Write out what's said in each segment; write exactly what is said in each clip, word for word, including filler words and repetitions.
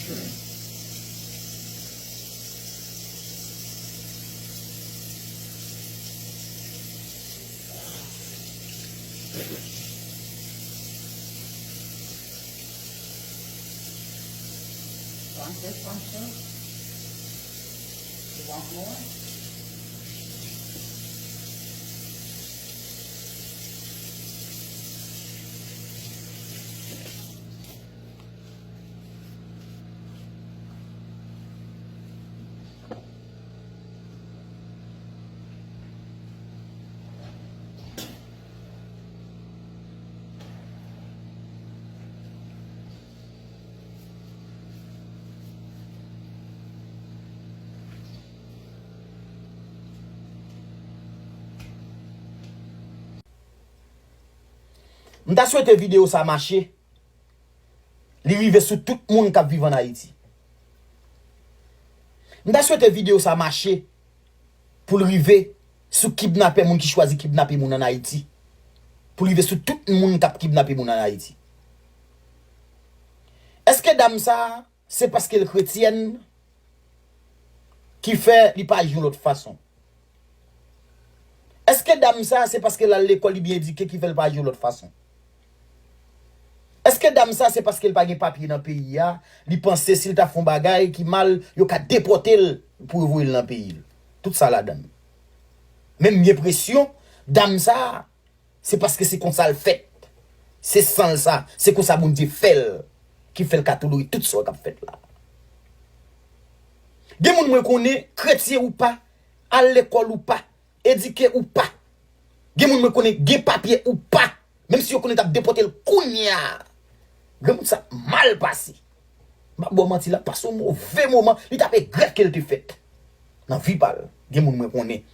Want this one too? You want more? M ta swete videyo sa mache, li rive sou tout moun k ap viv ann Ayiti. M ta swete videyo sa mache pou l rive sou kidnapè, moun ki chwazi kidnape moun ann Ayiti. Pou l rive sou tout moun k ap kidnape moun ann Ayiti. Èske dam sa a, se paske l kretyèn ki fè li pa aji yon lòt fason? Èske dam sa a, se paske l al lekòl, li byen edike ki fè l pa aji yon lòt fason? Èske dam sa a, se paske l pa gen papye nan peyi a, li panse si l ta fè yon bagay ki mal, yo ka depòte l pou yo voye l nan peyi l? Tout sa ladan l. Men m gen enpresyon, dam sa a, se paske se konsa l fèt. Se san l sa, se konsa Bondye fè l, ki fè l ka tolere tout sa k ap fèt la. Gen moun mwen konnen, kretyen ou pa, al lekòl ou pa, edike ou pa. Gen moun mwen konnen, gen papye ou pa, menm si yo konnen t ap depòte l kounye a. Granmoun sa mal pase. M ap ba w manti, l ap pase yon move moman, li t ap regrèt ke l te fèt. Nan vi pa l, gen moun mwen konnen.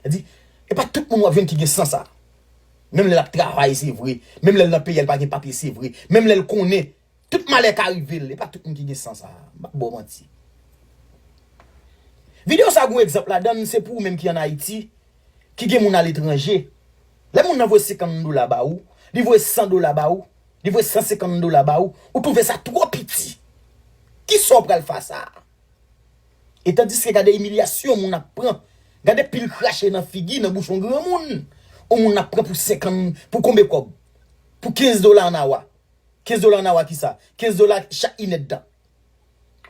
Sa di, e pa tout moun w ap jwenn ki gen san sa. Menm lè l ap travay, se vre. Menm lè l nan peyi a, l pa gen papye, se vre. Menm lè l konnen tout malè ka rive l, e pa tout moun ki gen san sa. M ap ba w manti. Videyo sa gon egzanp ladan l, se pou ou menm ki ann Ayiti, ki gen moun aletranje. Lè moun nan voye senkant dola ba ou, li voye san dola ba ou, li voye san senkant dola ba ou, ou twouve sa twò piti. Kisa w pral fè a sa? E tandiske gade imilyasyon moun ap pran. Gade pil krache nan figi, nan bouch yon granmoun. Yon moun ap pran pou senkant, pou konbyen kòb? Pou kenz dola ann awa. Kenz dola ann awa kisa? Kenz dola chak inèdtan.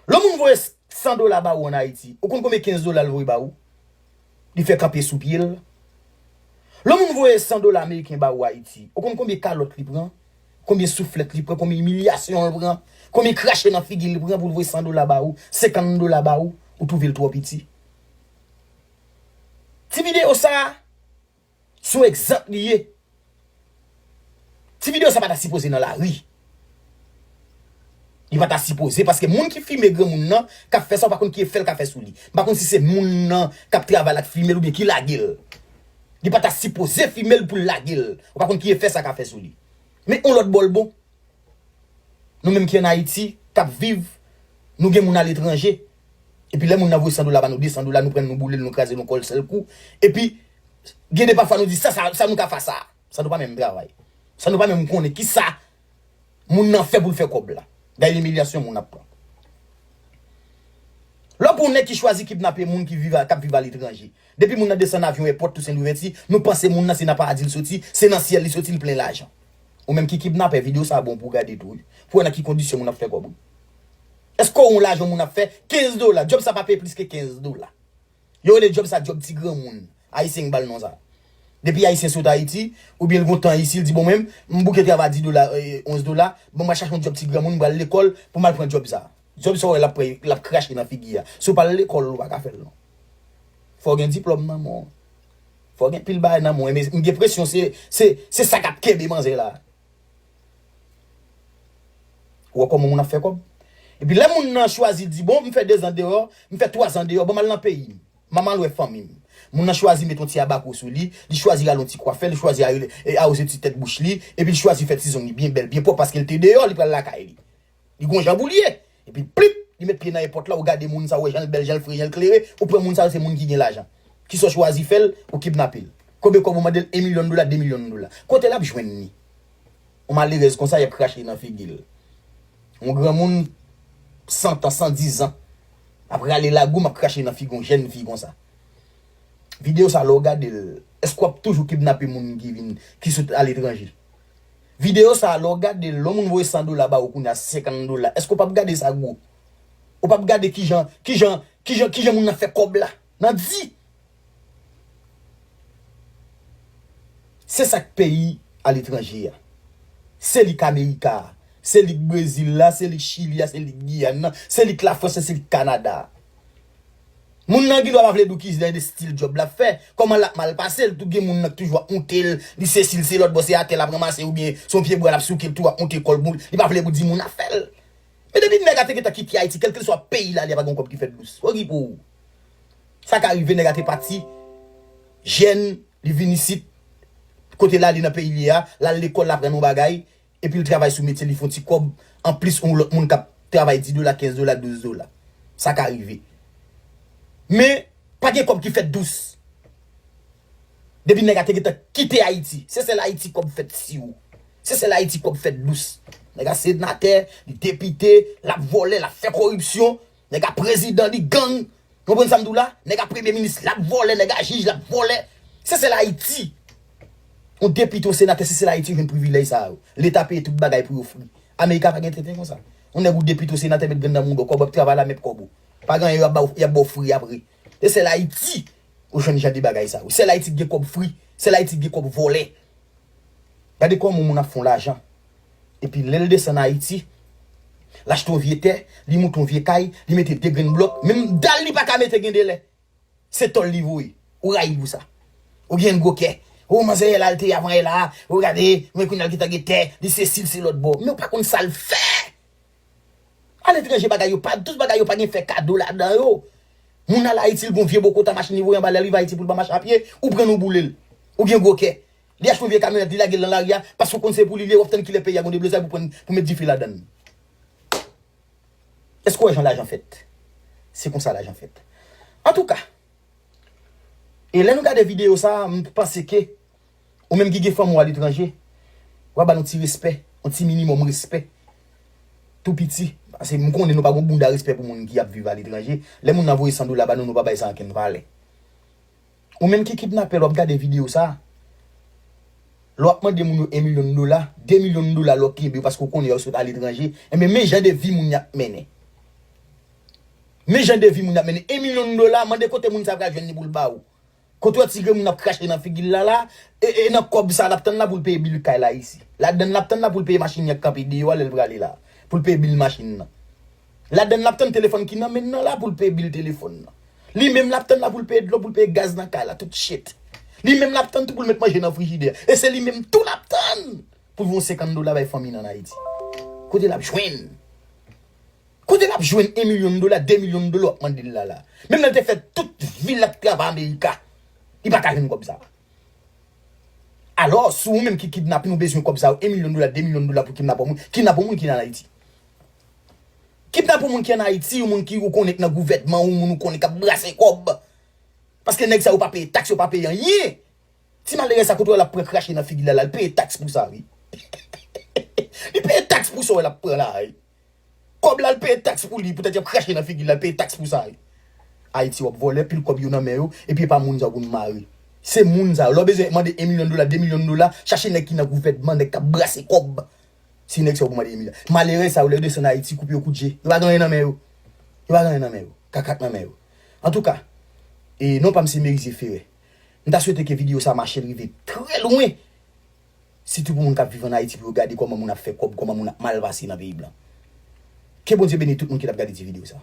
Lè yon moun voye san dola ba ou ann Ayiti, ou konn konbyen kenz dola l voye ba ou? Li fè kanpe sou pye l. Lè yon moun voye san dola ameriken ba ou Ayiti, ou konn konbyen kalòt li pran? Konbyen souflèt li pran? Konbyen imilyasyon l pran? Konbyen krache nan figi l pran pou l voye san dola ba ou, senkant dola ba ou, ou twouve l twò piti? Ti videyo sa a, se yon egzanp li ye. Ti videyo sa pa ta sipoze nan lari. Li pa ta sipoze, paske moun ki filme granmoun nan, k ap fè sa, ou pa konn ki efè l ka fè sou li. M pa konn si se moun nan k ap travay la k filme l oubyen ki lage l. Li pa ta sipoze filme l pou l lage l. Ou pa konn ki efè sa ka fè sou li. Men yon lòt bò l bon. Nou menm ki ann Ayiti, k ap viv, nou gen moun aletranje. Epi lè moun nan voye san dola ba nou, de san dola, nou pran l, nou boule l, nou kraze l yon kò l sèl kou. Epi, gen de pafwa nou di, sa, sa, sa nou ka fè sa? Sa nou pa menm travay. Sa nou pa menm konnen kisa moun nan fè pou l fè kòb la. Gade imilyasyon moun ap pran. Lè w pran yon nèg ki chwazi kidnape moun ki viv a, k ap viv aletranje. Depi moun nan desann avyon èpòt Tousen Louvèti, nou panse moun nan se nan paradi l soti, se nan syèl li soti, li plen lajan. Ou menm ki kidnapè, videyo sa a bon pou w gade tou, wi. Pou w wè nan ki kondisyon moun ap fè kòb, wi. Èske w wè yon lajan moun ap fè? Kenz dola. Djòb sa pa peye plis ke kenz dola. Yo rele djòb sa djòb ti granmoun. Ayisyen ki ba l non sa. Depi Ayisyen sot Ayiti, oubyen l gon tan isi, l di, bon, mwen, m bouke travay dis dola, eh, onz dola, bon, m al chache yon djòb ti granmoun, m pral lekòl pou m al pran djòb sa. Djòb sa w wè l ap pran, l ap krache nan figi a. Si w pa al lekòl, ou pa ka fè l non. Fò w gen diplòm nan men w. Fò w gen pil bagay nan men w. Men m gen enpresyon se, se, se sa k ap kenbe manzè la. Ou wè kòman moun ap fè kòb? Epi lè moun nan chwazi di, bon, m fè dezan deyò, m fè twazan deyò, ban m al nan peyi m. Ban m al wè fanmi m. Moun nan chwazi met yon ti abakwo sou li, li chwazi rale yon ti kwafè, li chwazi a-, e, awoze ti tèt bouch li, epi li chwazi fè ti zong li byen bèl, byen pwòp, paske l te deyò, li pral lakay li. Li gon jan pou l ye. Epi plip, li met pye nan èpòt la, ou gade moun sa, ou wè jan l bèl, jan l fre, jan l klere, ou pran moun sa, se moun ki gen lajan. Kisa w chwazi fè l, ou kidnape l. Konbyen kòb ou mande l? En milyon dola, de milyon dola. Kote l ap jwenn li? Yon malerèz konsa, y ap krache nan figi l. Yon granmoun, san tan, san diz an. Ap rale lagou, m ap krache nan figi yon jèn fi konsa. Videyo sa, lè w gade l, èske w ap toujou kidnape moun ki vin, ki sot aletranje? Videyo sa, lè w gade l, lè yon moun voye san dola ba ou kounye a, senkant dola, èske w p ap gade sa gwo? Ou p ap gade kijan, kijan, kijan, kijan moun nan fè kòb la? Nan di! Se sa k peyi aletranje a. Se li k Amerika a. Se li k Brezil la, se li k Chili a, se li k Giyàn nan, se li k Lafrans, se li k Kanada a. Moun nan gen dwa pa vle di w ki jan de stil djòb l ap fè, kòman l ap mal pase l, tou gen moun nan k toujou ap moute l, li sesi, l se lòt bò, se atè l ap ranmase oubyen se yon pye bwa l ap souke, l tou ap moute kò l, moun, li pa vle pou di moun afè l. Men depi nèg la te gentan kite Ayiti, kèlkeswa peyi l ale, pa gen yon kòb ki fèt dous. Okipe w. Sa ka rive, nèg la te pati, jèn, li vin isit, kote l ale nan peyi l ye a, l al lekòl, l aprann yon bagay, epi l travay sou metye, li fè yon ti kòb, anplis yon lòt moun k ap travay dis dola, kenz dola, douz dola. Sa ka rive. Men, pa gen kòb ki fèt dous. Depi nèg la te gentan kite Ayiti, se sèl Ayiti kòb fèt si ou. Se sèl Ayiti kòb fèt dous. Nèg la senatè, li depite, l ap vòlè, l ap fè koripsyon. Nèg la prezidan, li gang. Ou konprann sa m di w la? Nèg la premye minis, l ap vòlè, nèg la jij, l ap vòlè. Se sèl Ayiti. Yon depite, yon senatè, se sèl Ayiti jwenn privilèj sa yo. Leta peye tout bagay pou yo fri. Amerika pa gen tenten konsa. Yon nèg ou depite, yon senatè met grenn nan mouda w, kòb w ap travay la, men kòb ou. Pa gen anyen, y ap ba w, y ap ba w fri apre. Se sèl Ayiti ou jwenn jan de bagay sa yo. Sèl Ayiti ki gen kòb fri. Sèl Ayiti ki gen kòb vòlè. Gade kòman yon moun ap fè yon lajan. Epi lè l desann Ayiti, l achte yon vye tè, li moute yon vye kay, li mete de grenn blòk, menm dal li pa ka mete gen de lè. Se tòl li voye. Ou rayi l pou sa. Ou gen gwo kè. Ou manzè la l te ye avan yè la. Ou gade, men kounye a l gentan gen tè, li sesi, l se lòt bò. Men ou pa konn sa l fè. Aletranje bagay yo pa dous, bagay yo pa gen fè kado ladan yo. Moun al Ayiti, l gon vye bokota machin li voye anba lè l rive Ayiti pou l pa mache a pye, ou pran l ou boule l. Ou gen gwo kè. Li achte yon vye kamyonèt, li lage l nan lari a, paske w konn se pou li li ye, w ap tann kilè peyi a gon deblozay pou pran, pou met dife ladan l. Èske w wè jan lajan fèt? Se konsa lajan fèt. Antouka, e lè nou gade videyo sa a, m panse ke ou menm ki gen fanmi w aletranje, w a ba l yon ti respè, yon ti minimòm respè. Tou piti. Paske m konnen nou pa gon bounda respè pou moun ki ap viv aletranje. Lè moun nan voye san dola ba nou, nou pa bay sa ankenn valè. Ou menm ki kidnapè, lè w ap gade videyo sa a, lè w ap mande moun yo en milyon dola, de milyon dola lè w kenbe yo paske w konnen yo sot aletranje, enben men jan de vi moun y ap mennen. Men jan de vi moun y ap mennen. En milyon dola, mande kote moun sa pral jwenn li pou l ba ou. Kote w ti grenn moun ap krache nan figi l la la, e, e nan kòb sa l ap tann la pou l peye bil kay la isi. Ladann l ap tann la pou l peye machin li k kanpe deyò a lè l prale la. Pou l peye bil machin nan. Ladann l ap tann telefòn ki nan men l nan la pou l peye bil telefòn nan. Li menm l ap tann la pou l peye dlo, pou l peye gaz nan kay la, tout shit. Li menm l ap tann tou pou l met manje nan frijidè. E se li menm tou l ap tann pou l voye yon senkant dola bay fanmi l ann Ayiti. Kote l ap jwenn? Kote l ap jwenn en milyon dola, de milyon dola w ap mande l la la? Menm lè l te fè tout vi l ap travay Amerika, li pa ka jwenn kòb sa. Alò, si ou menm ki kidnape, nou bezwen kòb sa yo, en milyon dola, de milyon dola pou kidnape yon moun, kidnape yon moun ki ann Ayiti. Kidnape yon moun ki ann Ayiti, yon moun ki ou konnen k nan gouvènman, yon moun ou konnen k ap brase kòb. Paske nèg sa yo pa peye taks, yo pa peye anyen. Ti malerèz sa kote w wè l ap pran krache nan figi l la la, l peye taks pou sa, wi. Li peye taks pou sa w wè l ap pran la, wi. Kòb la, l peye taks pou li, poutèt y ap krache nan figi l la, l peye taks pou sa, wi. Ayiti w ap vòlè, pil kòb yo nan men yo, epi e pa moun sa w pou n mare. Se moun sa yo. Lè w bezwen mande en milyon dola, de milyon dola, chache nèg ki nan gouvènman, nèg k ap brase kòb. Se nèg sa yo pou mande en milyon. Malerèz sa yo, lè yo desann Ayiti, koupe yo kout je. Yo pa gen anyen nan men yo. Yo pa gen anyen nan men yo. Kaka k nan men yo. Antouka, e non pa m se Merizier Ferre. M ta swete ke videyo sa mache l rive trè lwen. Sitou pou moun k ap viv ann Ayiti, pou yo gade kòman moun ap fè kòb, kòman moun ap mal pase nan peyi blan. Ke Bondye beni tout moun ki t ap gade ti videyo sa.